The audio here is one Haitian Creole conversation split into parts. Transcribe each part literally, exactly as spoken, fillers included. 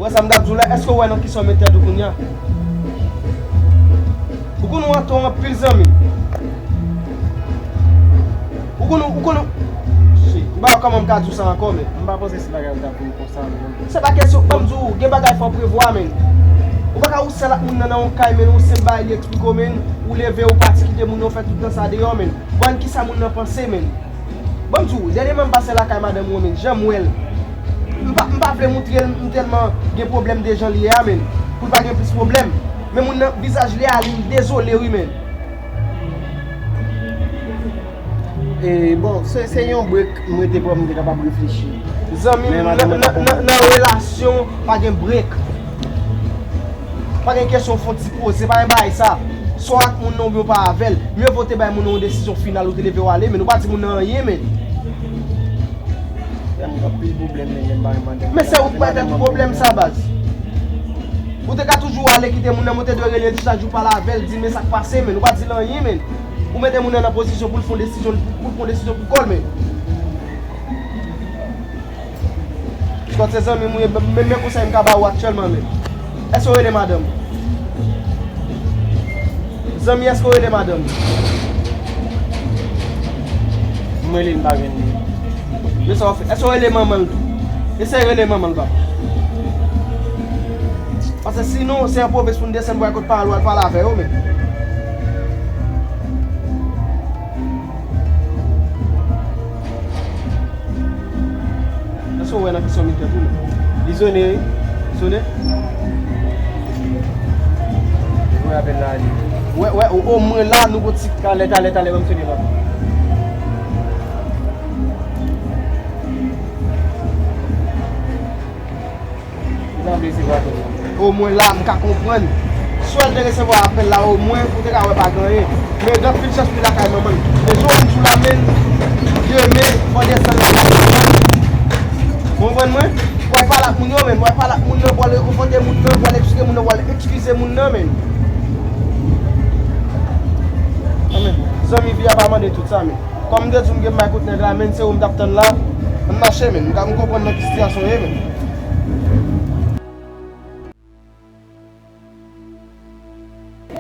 Ou wè sa m t ap di w la, èske w wè nan kisa w met tèt ou kounye a? Ou konn ou antre anpil zanmi. Ou konn, ou konn, shit, m pa wè kòman m ka di w sa ankò, men. M pa panse se bagay yo t ap vin konsa, non. Se pa kesyon, ban m di w, gen bagay fò w prevwa, men. Ou pa ka ou sèl ak moun nan nan yon kay, men, ou senp bagay li eksplike w, men, ou leve, ou pati kite moun nan, ou fè tout tan sa deyò, men. Bon, kisa moun nan panse, men. Ban m di w, dènyèman m pase lakay madanm ou an, men, jan m wè l. M pa, m pa vle moutre l, m tèlman gen pwoblèm de jan li ye a, men, pou l pa gen plis pwoblèm. Men moun nan, vizaj li a, li dezole, wi, men. E, bon, se, se yon break m rete pran m te kapab reflechi. Zanmi m, nan, nan, nan, nan relasyon, pa gen break. Pa gen kesyon fon ti poze, pa gen bagay sa. Swa w ak moun nan oubyen w pa avè l. Mye vo w te bay moun nan yon desizyon final, ou te leve w ale, men ou pa di moun nan anyen, men. Frè m, gen anpil pwoblèm, men, men m pa remande. Men se ou k bay tèt ou pwoblèm sa, baz. Ou te ka toujou ale kite moun nan, men w te dwe rele l chak jou, pale avè l, di men sa k pase, men ou pa di l anyen, men. Ou mete moun nan nan pozisyon pou l fè yon desizyon, pou l fè yon desizyon pou kò l, men. Kot se zanmi m ou ye, men, men konsèy m ka ba ou aktyèlman, men. Èske w rele madanm? Zanmi, èske w rele madanm? M rele l, m pa jwenn li. Men sa w fè. Èske w rele manman l tou? Eseye rele manman l, papa. Paske sinon, se an pwovens pou n desann pou al kot paran l, w al pale avè yo, men. Èske w wè nan kesyon mi tèt ou, non? Li sone, wi. Li sone? Ou wè apèl la, li. Wè, wè, o, omwen la, nou gon ti. Talè, talè, talè, ban m sone la. Omwen la, m ka konprann. Si w te resevwa apèl la, omwen, ou te ka wè pa gen anyen. Men gen anpil chans pou li lakay manman l. Men jan w di w la, men, demen, fò desann lakay manman l. Ou konprann mwen? W al pale ak moun yo, men. W al pale ak moun nan, w al rekonfòte moun nan, w al eksplike moun nan, w al eskize moun nan, men. Zanmi, vi a pa mande tout sa, men. Kòm m te di w m gen may kot nèg la, men, se ou m t ap tann la. Ann mache, men. M ka, m konprann nan ki sitiyasyon w ye, men.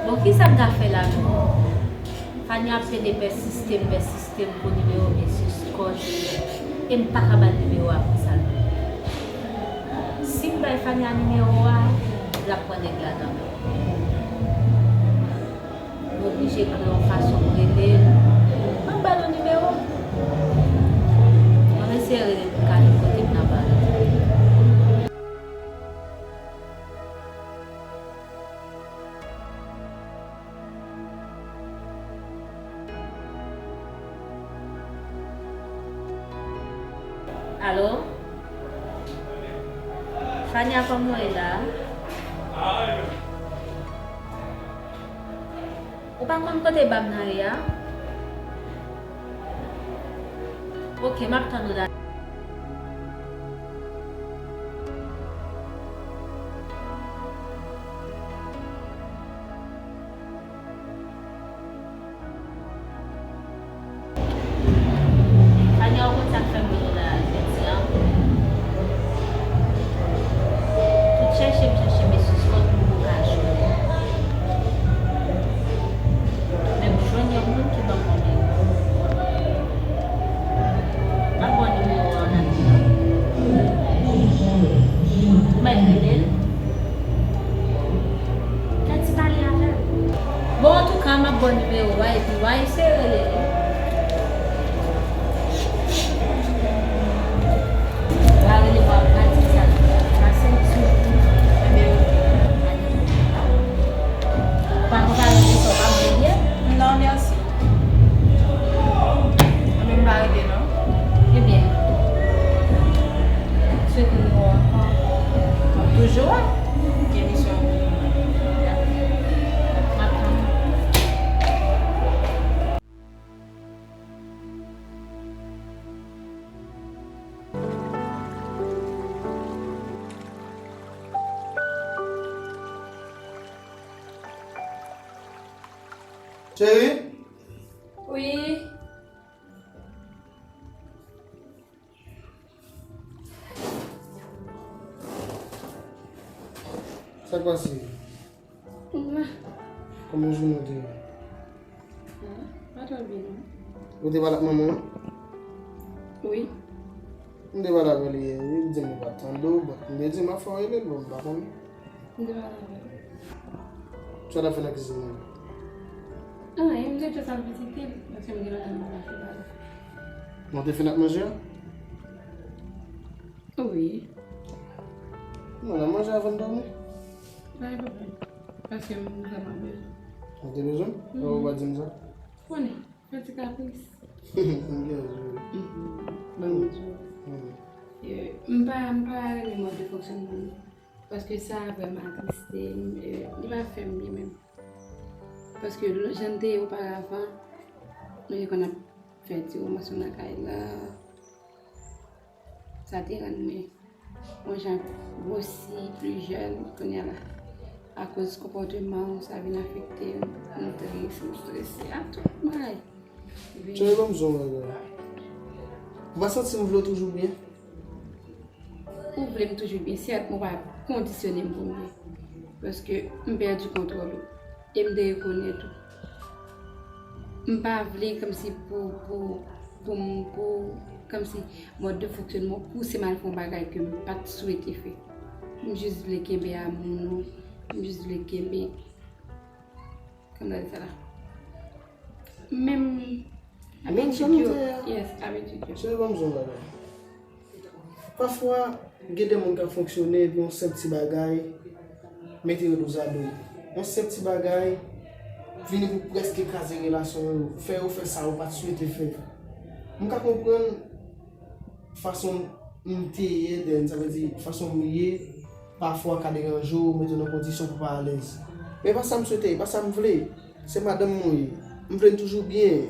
Bon, kisa m ka fè la menm? Fania ap plede pèsiste m, pèsiste m pou nimewo mesye Scott, e m pa ka ba l nimewo a konsa non. Si m bay Fania nimewo a, l ap pran nèg la nan men m. M oblije pran yon fason m rele l. Ban m ba nou nimewo. Mwen eseye rele l pou gade kote m nan ba l. Alo? Fania, kòman w ye la? Ou pa konn kote bab nan ye a? Oke, m ap tann ou la. Fania, ou konn sa k fè m vin la jodi a? Tout chèche m chèche mesye Scott pou m poko ka jwenn. Men m jwenn yon moun ki ban m nimewo. M ap ba w nimewo a nan li. Ou mèt rele l. Fè ti pale avè l. Bon, antouka, m ap ba w nimewo a epi w a eseye rele li. W a rele, w a di sa. Pase m sou. Enben, ou pa konn pale de sa, w pa bliye? Non, mèsi. Mwen menm m pa rete non. Ebyen, swete nou ankò. M ap toujou wè. Gen misyon pou nou. M ap tann. Cheri? Wi. Sa k pase? M la. Kòman jounen w te ye? Ah, pa twò byen, non. Ou te pale ak manman w? Wi. M te pale avè l yè, wi, li di m li pa t tande w, but m te di m ap fè w rele l, bon, m pa konnen. M te pale avè l. Sa w t ap fè nan kizin nan? Anyen, m te jis al vizite l, paske m gen lontan m pa pase la. Bon, w te fin ak manje a? Wi. Bon, n a manje avan n dòmi. Pa gen pwoblèm. Paske m vrèman bezwen. Ou te bezwen? Mhm. Ou pa di m sa? Konnen, fè ti kapris. M gen jou. Mhm. Ban m di w. Mhm. Eh, m pa, m pa renmen mòd de fonksyònman li. Paske sa vrèman atriste m. Eh, li pa fè m byen menm. Paske lò jan n te ye oparavan, nou te konn ap fè ti romans yo nan kay la. Sa te rann mwen yon jan gwosi, pli jèn, kounye a la. Akoz konpòteman w, sa vin afekte m. M tris, m strese, a tout bagay. Cheri, ban m di w yon bagay. Ou pa santi m vle w toujou byen? Ou vle m toujou byen, sèt, men w pa kondisyone m pou m byen. Paske m pèdi kontwòl ou. E m te rekonèt ou. M pa vle kòmsi pou, pou, pou m, pou, kòmsi mòd de fonksyònman w pouse m al fè yon bagay ke m pa t swete fè. M jis vle kenbe amou nou. M jis vle kenbe, kòman n a di sa la? Menm abitid yo. Yes, abitid yo. Cheri, ban m di w yon bagay. Pafwa, gen de moun k ap fonksyone epi yon senp ti bagay mete yo dozado. Yon senp ti bagay vini pou prèske kraze relasyon yo, fè yo fè sa yo pa t swete fè. M ka konprann fason m te ye, then, sa vle di, fason m ye, pafwa ka deranje w, mete w nan kondisyon pou w pa alèz. Men e pa sa m swete, e pa sa m vle. Se madanm mwen ye. M vle n toujou byen.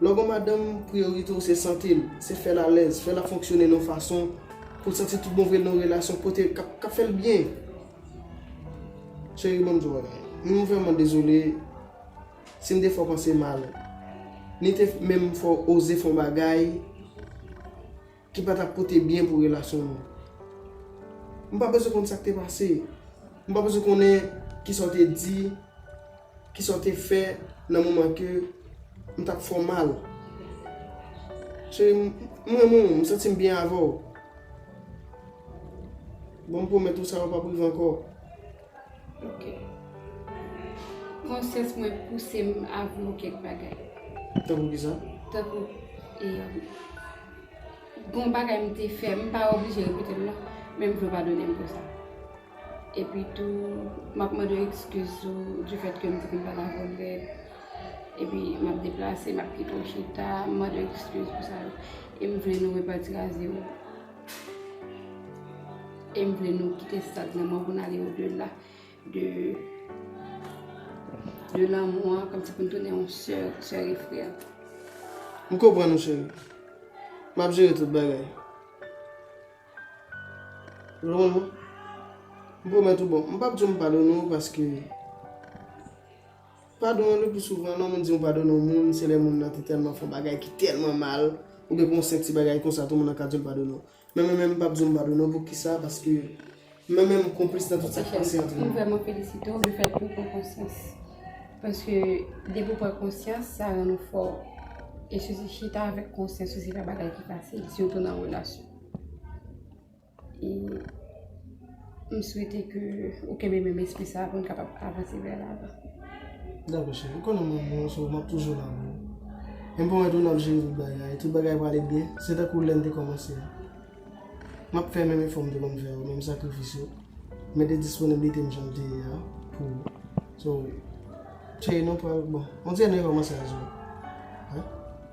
Lè w gen madanm, priyorite w se sante l, se fè l alèz, fè l ap fonksyone nan yon fason pou l santi tout bon vre l nan yon relasyon kote k ap, k ap fè l byen. Cheri, ban m di w bagay. M vrèman dezole si m te fè w panse mal. Ni te menm fè w oze fè yon bagay ki pa t ap pote byen pou relasyon nou. M pa bezwen konn sa k te pase. M pa bezwen konnen kisa w te di, kisa w te fè nan moman ke m t ap fè w mal. Cheri, m, m renmen w, m santi m byen avè w. Bon, m pwomèt ou sa yo p ap rive ankò. Ok. Konsyans mwen pouse m avwe w kèk bagay. Tankou kisa? Tankou, e, gon bagay m te fè, m pa oblije repete l non, men m vle w padone m pou sa. Epi tou, m ap mande w ekskiz ou, du fait ke m di ke m pral avwe w rèd. Epi m ap deplase, m ap kite w chita, m mande w ekskiz pou sa yo. E m vle nou repati raze yo. E m vle nou kite stad lanmou an pou n ale odela de, de lanmou an, kòmsi pou n tounen yon sè, sè e frè. M konprann ou, cheri. M ap jere tout bagay. Ou konprann mwen? M pwomèt ou, bon, m p ap di w m padone w paske padon an, le pli souvan, lè yon moun di yon padone yon moun, se lè moun nan te tèlman fè yon bagay ki tèlman mal, oubyen pou yon senp ti bagay konsa tou, moun nan ka di l padone w. Men mwen menm, m p ap di w m padone w. Poukisa? Paske mwen menm, m konplis nan tout sa k pase ant nou. M vrèman felisite w lefèt ke w pran konsyans. Paske depi w pran konsyans, sa rann ou fò. E si w chita avèk konsyans ou, se pa bagay ki fasil, sitou nan relasyon. E m swete ke ou kenbe menm espri sa a pou n kapab avanse vè lavan. Dakò, cheri. Ou konnen mwen, mwen, so, m ap toujou la pou ou. E m pwomèt ou n ap jere tout bagay. Tout bagay prale byen. Se tankou lè n te kòmanse a. M ap fè menm efò m te konn fè yo, menm sakrifis yo. Mete disponiblite m jan m te ye a pou ou. So, cheri, nou pral, bon, on dirait nou rekòmanse a jwe. Hein?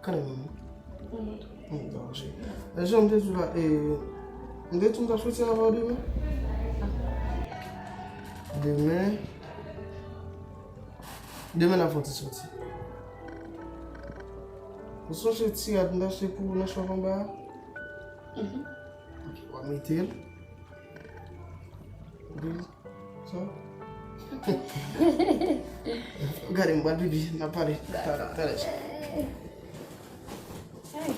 Kanmenm, manman. Bon, dakò, cheri. E, jan m te di w la, e, m te di w m t ap soti avè w demen. Demen, demen n ap fè yon ti soti. Ou sonje ti rad m t achte pou ou nan shop anba a? Mhm. Ok, w ap mete l. Sa? Gade m, m pral pipi, n ap pale talè, talè. Ay.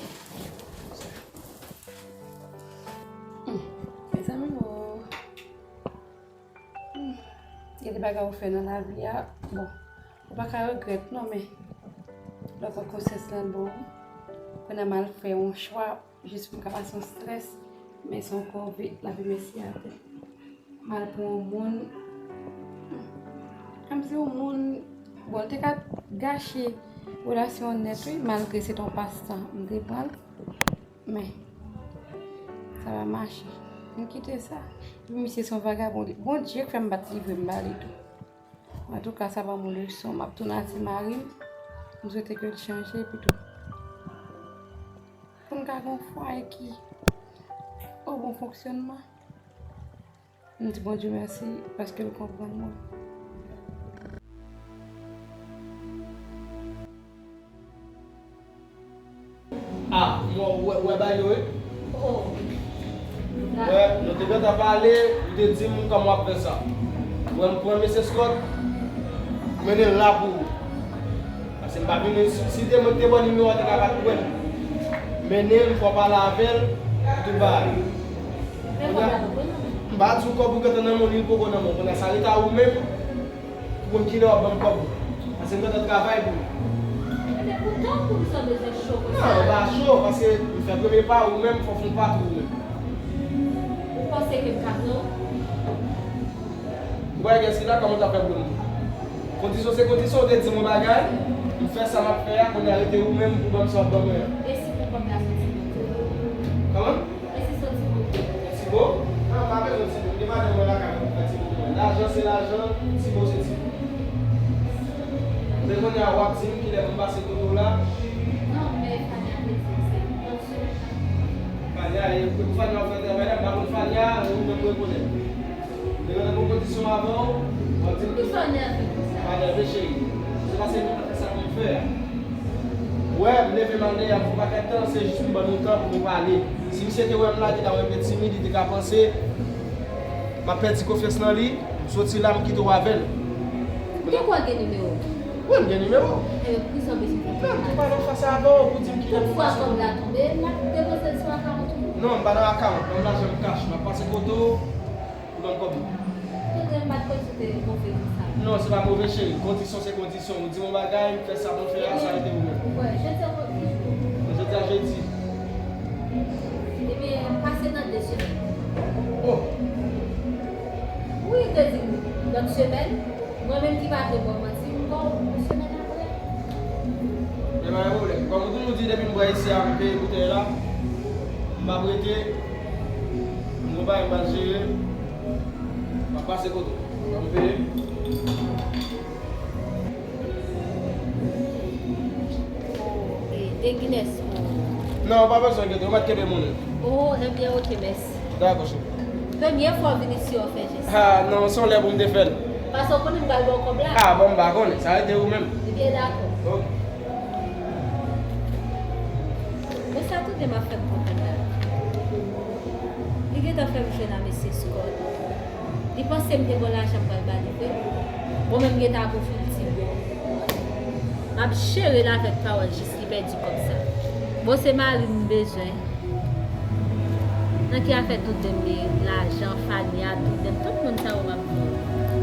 Hmm. Mezanmi, oh. Gen de bagay ou fè nan lavi a, bon, ou pa ka regrèt non, men lè w pran konsyans lan bon, kounye a m al fè yon chwa jis pou m ka pase yon strès, men se yon kòve, lavi mèsi atè. M al pran yon moun, kòmsi yon moun, bon, l te ka gache relasyon an nèt, wi, malgre se te yon pastan, m te pran l, men sa pa mache. M kite sa. Epi misye se yon vagabon. Bondye k fè m pa t livre m ba li tou. Antouka, sa ban m yon leson. M ap tounen a ti mari m. M swete ke l chanje epi tou. Pou n ka gen yon fwaye ki an bon fonksyònman. M di Bondye mèsi paske l konprann mwen. Ah, mwen, ou wè, ou wè bagay yo, wi? Oh. Wè, nou te gentan pale, ou te di m kòman w ap fè sa. Wè, m pran mesye Scott, mennen l la pou ou. Paske m pa vin, si, si te mwen te ba w nimewo a, te ka pa t kwè m. Mennen l, fò w pale avè l, pou tout bagay. Men kòb la poko nan men. M pa di w kòb ou gentan nan men w, li poko nan men w. Kounye a, sa rete a ou menm. Pou konn kilè w ap ban m kòb ou. Paske m gentan travay pou ou. Ebyen, poutan pou m sa bezwen cho konsa. Non, ou pa cho, paske m fè premye pa, ou menm, fò w fè yon pa tou ou menm. Ou panse ke m ka pran w? Ou wè gès la, kòman w t ap fè pou m? Kondisyon se kondisyon, ou te di m yon bagay, m fè sa m ap fè a, kounye a rete ou menm pou ban m sa w ap ban mwen an. E si pou kòb la soti pou ou? Kòman? E si se yon ti mo? Yon ti mo? Non, m pa bezwen ti mo. M gen madanm mwen lakay mwen pou fè ti mo pou mwen. Lajan se lajan, ti mo se ti mo. Men kounye a w ap di m kilè pou m pase kote w la? Non, men Fania te di m se yon semèn. Fania, e pou Fania w fè travay la, m pa konn Fania, ou menm rekonèt. Te gentan pran kondisyon avè w, w ap di m. Poukisa w nève konsa? Pa nève, cheri. Se paske m konn fè sa pou m fè a. Ou wè, m leve m al dèyè a pou pakèt tan, se jis pou m ban nou tan pou nou pale. Si misye te wè m la, li te ka wè m te timid, li te ka panse m ap pèdi konfyans nan li, m soti la, m kite w avè l. Ou te kwè w gen nimewo? Wi, m gen nimewo. Ebyen, poukisa w bezwen fè tout sa? Non, m te pale anfas avè w pou di m kilè pou pase. Tout fwa kòb la tonbe, m ap depoze l sou akawont ou. Non, m pa nan akawont, ban m lajan m kach, m ap pase kote w. Ou ban m kòb ou. Tout moun pa t konn si w te move konsa. Non, se pa move, cheri. Kondisyon se kondisyon. Ou di m yon bagay, m fè sa pou m fè a, sa rete ou menm. Ou kwè, jodi a ki jou? Jodi a jedi. Ebyen, pase nan de semèn. Oh. Wi, te di m lòt semèn. Mwen menm ki pa vle ba w manti, m ba w yon semèn apre. Men pa gen pwoblèm. Kòm ou toujou di, depi m bwè isi a, m peye boutèy la. M p ap rete. M gon bagay m pral jere. M ap pase kote w. Ban m peye. E, e Guinness pou ou. Non, pa bezwen enkyete, ou mèt kenbe moun. Oh, ebyen, oke, mèsi. Dakò, cheri. Premye fwa w vin isi, w fè jès. Ah, non, se yon lè pou m te fè l. Paske w konnen m pral ba w kòb la. Ah, bon, m pa konnen. Sa rete ou menm. Ebyen, dakò. Ok. Men sa tou de m ap fè m konprann la. Li gentan fè m jwenn a mesye Scott. Li panse m te ba w lajan m pral ba li vre. Bon, men m gentan ap ofri l ti bon. M ap jere l avèk pawòl jis li pèdi kòb sa. Bon, se mari m bezwen. Nan ki afè tout de m ye, lajan, Fania, tout de m, tout moun sa yo m ap ba w.